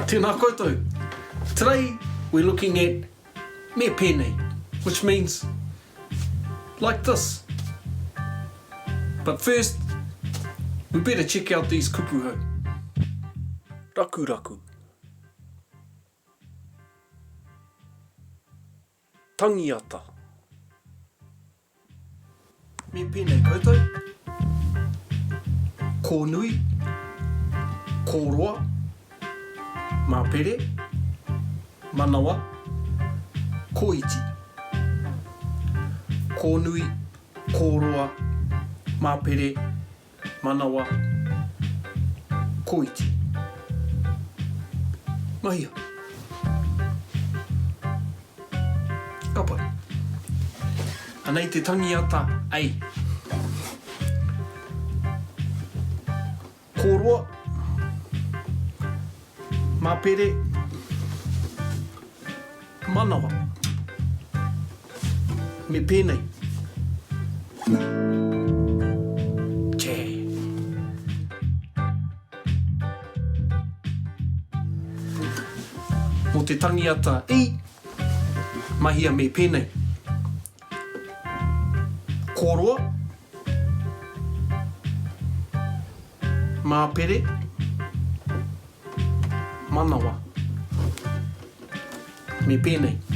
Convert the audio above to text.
Tēnā koutou. Today we're looking at me pēnei, which means like this. But first, we better check out these kupu hou. Rakuraku. Tangiata. Me pēnei koutou, Kōnui, kōroa, māpere, manawa, kōiti. Kōnui, kōroa, māpere, Manawa, Koiti. Mahia. Ka pai. Anei te tangiata ei. Koroa. Mapere. Manawa. Me pēnei. Chē. Mō te tangiata i, mahia me pēnei. Kōroa. Māpere. Manawa. Me pēnei.